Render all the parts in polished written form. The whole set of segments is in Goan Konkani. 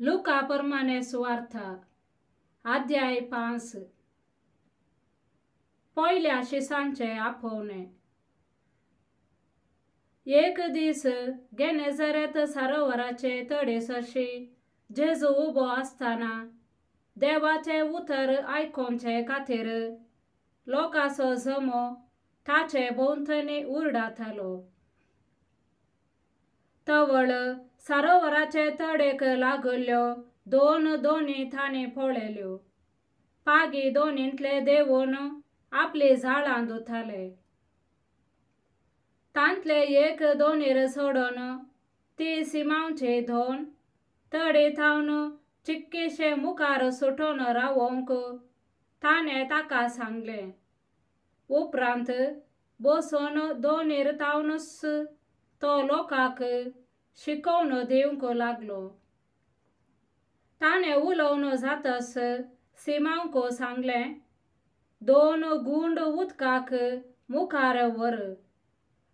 लुका परमाने सुवार्थ अध्याय 5. पयल्या शिसांचे आपोवणे. एक दीस गेनेझरेत सरोवराचे तडे सरशी जेजू उबो आसतना देवाचे उतर आयकोवचे खातीर लोकांचो जमो ताचे भोंवतणी उरडातालो. तवळ सरोवराचे तडेक लागल्ल्यो दोन दोनी तांणी पळयल्यो. पागी दोनींतले देवून आपली झाडां धुताले. तांतले एक दोनीर सोडून ती सिमांवची दोन तडी थावन चिक्कीशे मुखार सुटून रावोंक ताणें ताका सांगलें. उपरांत बसून दोनीर थावनूच तो लोकांक शिकोवन दिवंक लागलो. ताणें उलोवन जातच सिमांवक सांगलें, दोन गुंड उदकाक मुखार व्हर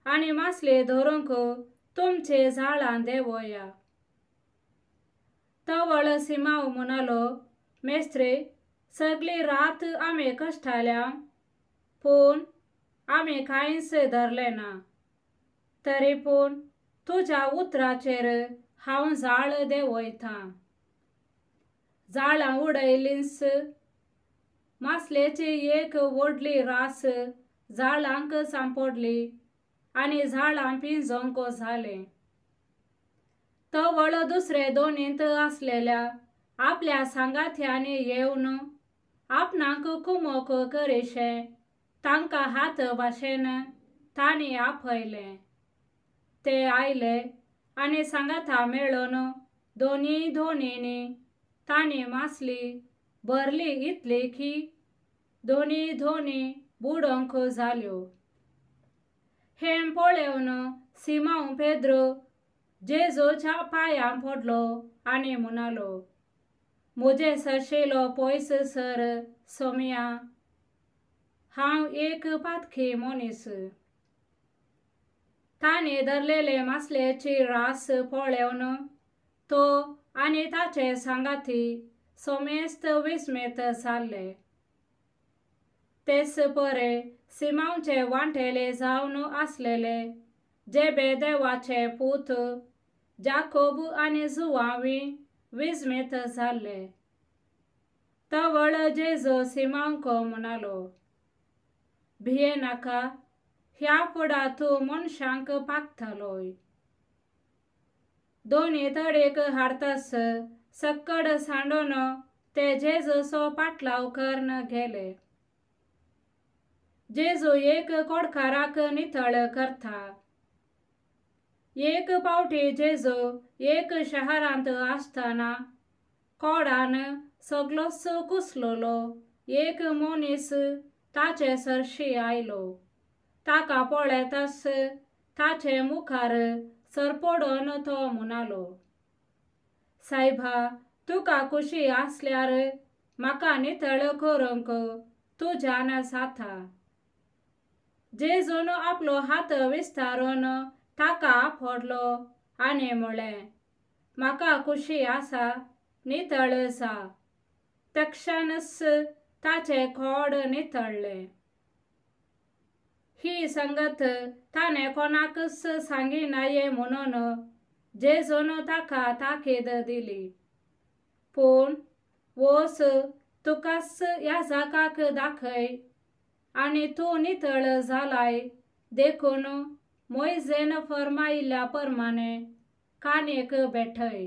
आनी मासले धरूंक तुमचे झाडां देंवया. तवळ सिमांव म्हणालो, मेस्त्री, सगळी रात आमी कश्टाल्या पूण आमी कांयच धरलें ना, तरी पूण तुज्या उतराचेर हांव जाळ देंवयतां. जाळां उडयलींच मासलेची एक व्हडली रास जाळांक सांपडली आनी झाडां पिंजोंक जालें. तवळ दुसरे दोनींत आसलेल्या आपल्या सांगात्यांनी येवन आपणाक कुमोक करिशें तांकां हात भाशेन तांणी आपयलें. ते आयले आनी सांगाता मेळून दोनी दोनींनी तांणी मासली भरली इतली की दोनी दोनी बुडोंक जाल्यो. हें पळोवन सिमांव पेद्रो जेजूच्या पांयां पडलो आनी म्हणालो, म्हजे सरशिलो पयस सर सोमया, हांव एक पातकी मनीस. ताणें धरलेले मासलेची रास पळोवन तो आनी ताचे सांगाती समेस्त विस्मेत जाल्ले. तेच परे सिमांवचे वांटेले जावन आसलेले जेबेदेवाचे पूत जाकोब आनी जुवांवी विस्मेत जाल्ले. तवळ जेजू सिमांवक म्हणालो, भियेनाका, ह्या फुडा तूं मनशांक पागतलोय. दोनी तडेक हाडतस सक्कड सांडून ते जेजूचो पाटलाव करून गेले. जेजू एक कोडकाराक नितळ करता. एक पावटी जेजू एक शहरांत आसतना कोडान सगलोच कुसलोलो एक मनीस ताचे सरशी आयलो. ताका पळयताच ताचे मुखार सरपडून तो म्हणालो, सायबा, तुका खुशी आसल्यार म्हाका नितळ करूंक तुज्यान जाता. जेजून आपलो हात विस्तारून ताका आफडलो आनी म्हळें, म्हाका खुशी आसा, नितळ जा. तक्षणच ताचें खोड नितळ्ळें. ही संगत ताणें कोणाकच सांगिनाये म्हणून जेजून ताका ताकीद दिली. पूण वच, तुकाच याजकाक दाखय आनी तूं नितळ जालाय देखून मोयजेन फर्मायिल्ल्या परमाने कानेक भेटय.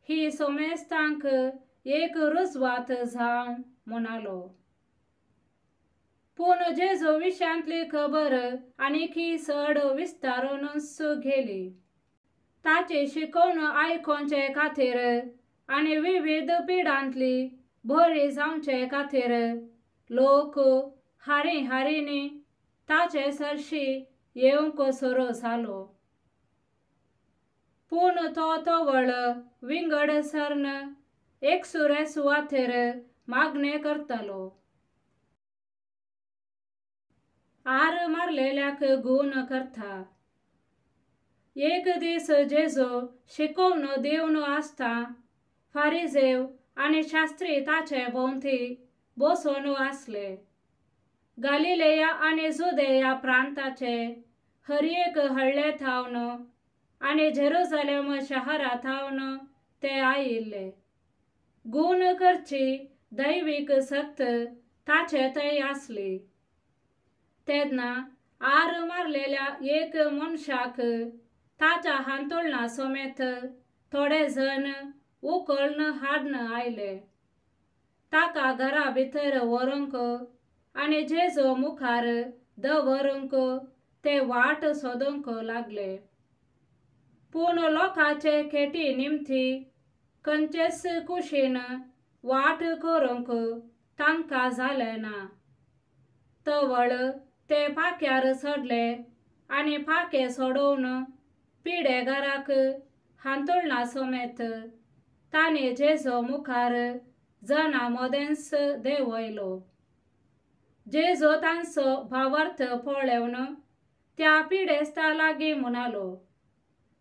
ही समेस्तांक एक रुजवात जावं म्हणालो. पूण जेजू विशयांतली खबर आनीकी चड विस्तारूनच गेली. ताची शिकवण आयकोवचे खातीर आनी विविध पिडांतली बरी जावचे खातीर लोक हारी हारींनी ताचे सरशी येवंक सुरू जालो. पूण तो तवळ विंगड सरन एकसुरे सुवातेर मागणें करतालो. आर मारलेल्याक गूण करता. एक दीस जेजू शिकोवन दिवन आसता फारिजेव आनी शास्त्री ताचे भोंवती बसून आसले. गालिलेया आनी जुदेया प्रांताचे हर एक हळ्ळे थावन आनी जेरुजलेम शहरा थावन ते आयिल्ले. गूण करची दैवीक शक्त ताचे थंय आसली. तेन्ना आर मारलेल्या एक मनशाक ताच्या हांतुळणा समेत थोडे जण उकळून हाडून आयले. ताका घरा भितर व्हरूंक आनी जेजू मुखार दवरूंक ते वाट सोदूंक लागले. पूण लोकांचे खेटी निमती खंयचेच कुशीन वाट करूंक तांकां जालें ना. तवळ ते पाक्यार चडले आनी पाके सोडोवन पिडेगाराक हांतुळणा समेत तांणी जेजू मुखार जना मदेंच देंवयलो. जेजू तांचो भावार्थ पळेवन त्या पिडेस्ता लागीं म्हणालो,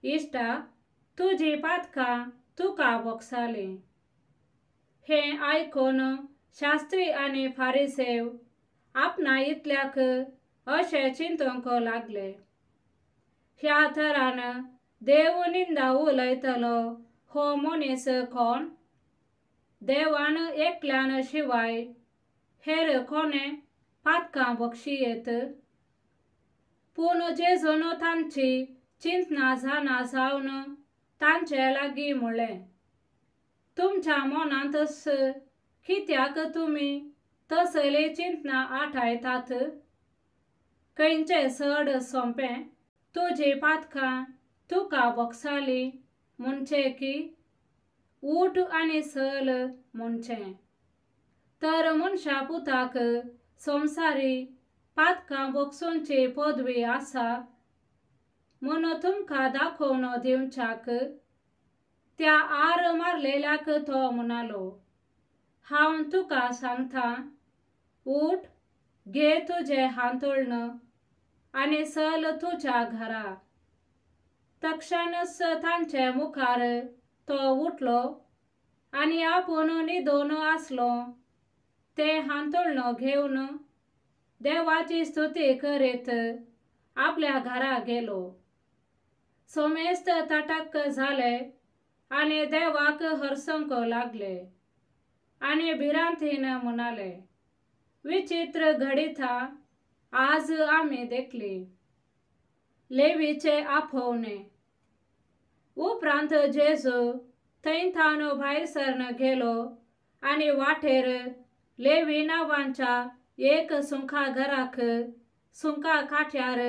इश्टा, तुजी पातकां तुका भोगसालीं. हें आयकून शास्त्री आनी फारिसेव आपणा इतल्याक अशें चिंतूंक लागले, ह्या थरान देव निंदा उलयतलो हो मनीस कोण? देवान एकल्यान शिवाय हेर कोणें पातकां बक्षियेत? पूण जेजून तांची चिंतना जाणा जावन तांचे लागीं म्हणलें, तुमच्या मनांतच कित्याक तुमी तसली चिंतना आठायतात? खंयचें चड सोंपें, तुजी पातकां तुका भोगसाली म्हणचें की ऊठ आनी चल म्हणचें? तर मनशा पुताक संवसारी पातकां भोगसूंची पदवी आसा म्हूण तुमकां दाखोवन दिवच्याक त्या आर मारलेल्याक तो म्हणालो, हांव तुका सांगता, ऊठ, घे तुजें हांतुळण आनी चल तुज्या घरा. तक्षणच तांचे मुखार तो उठलो आनी आपूण न्हिदून आसलो तें हांतुळण घेवन देवाची स्तुती करीत आपल्या घरा गेलो. समेस्त तटक जाले आनी देवाक हरसूंक लागले आनी भिरांतीन म्हणाले, विचित्र घडिता आज आमी देखली. लेवीचे आपोवणे. उपरांत जेजू थंय थावन भायर सरन गेलो आनी वाटेर लेवी नांवाच्या एक सुंका घराक सुंका काठ्यार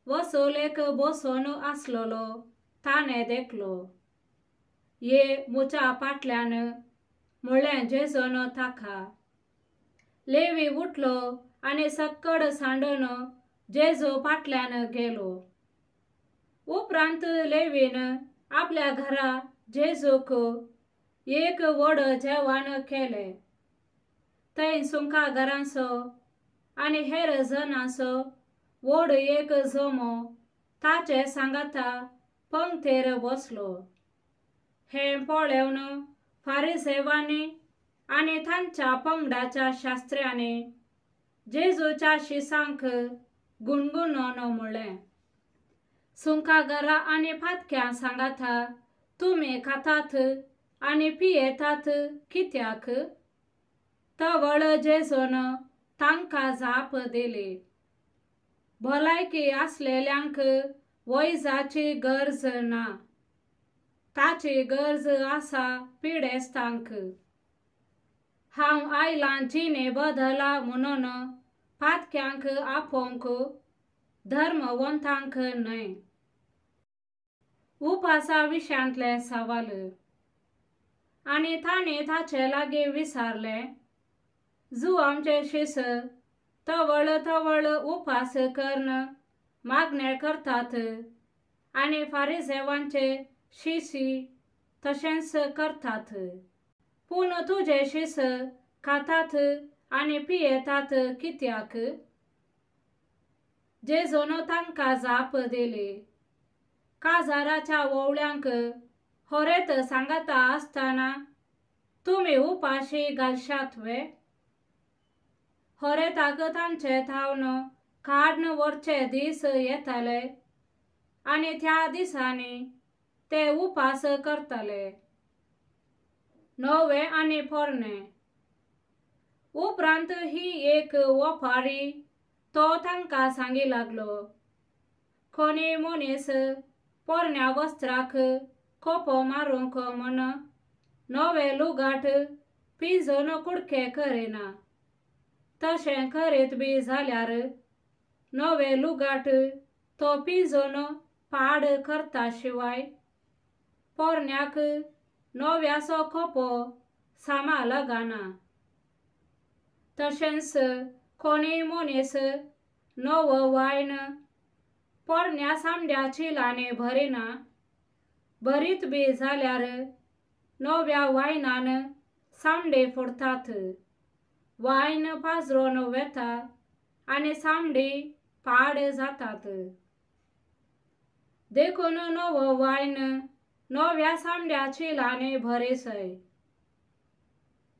वसुलेक बसून आसलेलो ताणें देखलो. ये म्हज्या फाटल्यान म्हणलें जेजून ताका. लेवी उठलो आनी सक्कड सांडून जेजू फाटल्यान गेलो. उपरांत लेवीन आपल्या घरा जेजूक एक व्हड जेवण केलें. थंय सुंकाघरांचो आनी हेर जणांचो व्हड एक जमो ताचे सांगाता पंक्तेर बसलो. हें पळेवन फारिसेवांनी आनी तांच्या पंगडाच्या शास्त्र्यांनी जेजूच्या शिसांक गुणगुणोन म्हणलें, सुंकाघरां आनी पातक्यां सांगाता तुमी खातात आनी पियेतात कित्याक? तवळ जेजून तांकां जाप दिली, भलायकी आसलेल्यांक वैजाची गरज ना, ताची गरज आसा पिडेस्तांक. हांव आयलां जिणे बदला म्हणून पातक्यांक आपोवंक, धर्मवंतांक न्हय. उपासा विशयांतले सवाल. आनी तांणी ताचे लागीं विचारलें, जू आमचे शिस तवळ तवळ उपास करून मागणें करतात आनी फारिजेवांचे शिशी तशेंच करतात, पूण तुजे शिस खातात आनी पियेतात कित्याक? जेजून तांकां जाप दिली, काजाराच्या ओवळ्यांक होरेत सांगता आसतना तुमी उपाशी घालशात वे? होरेताक तांचे थावन काड्न व्हरचे दीस येतले आनी त्या दिसांनी ते उपास करतले. नवे आनी पोरणे. उपरांत ही एक ओपारी तो तांकां सांगी लागलो, कोणी मनीस पोरण्या वस्त्राक कोपो मारूंक म्हूण नवे लुगाट पिंजून कुडके करिना. तशें करीत बी जाल्यार नवे लुगाट तो पिंजून पाड करता शिवाय पोरण्याक नव्याचो कोपो सामा लागना. तशेंच कोणी मनीस नवो वायन पोरण्या सामड्या चिलांनी भरिना. भरीत बी जाल्यार नव्या वायनान सामडे फोडटात. वायन पाजरोन वेता आनी सामडी पाड जातात. देखून नवो वायन नव्या सामड्या चिलांनी भरिसय.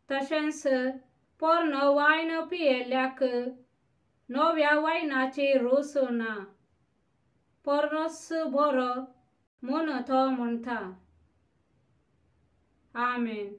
तशेंच पोरनो वायन पियेल्ल्याक नव्या वायनाची रूच ना, पोरनोच बरो म्हूण तो म्हणटा. आमेन.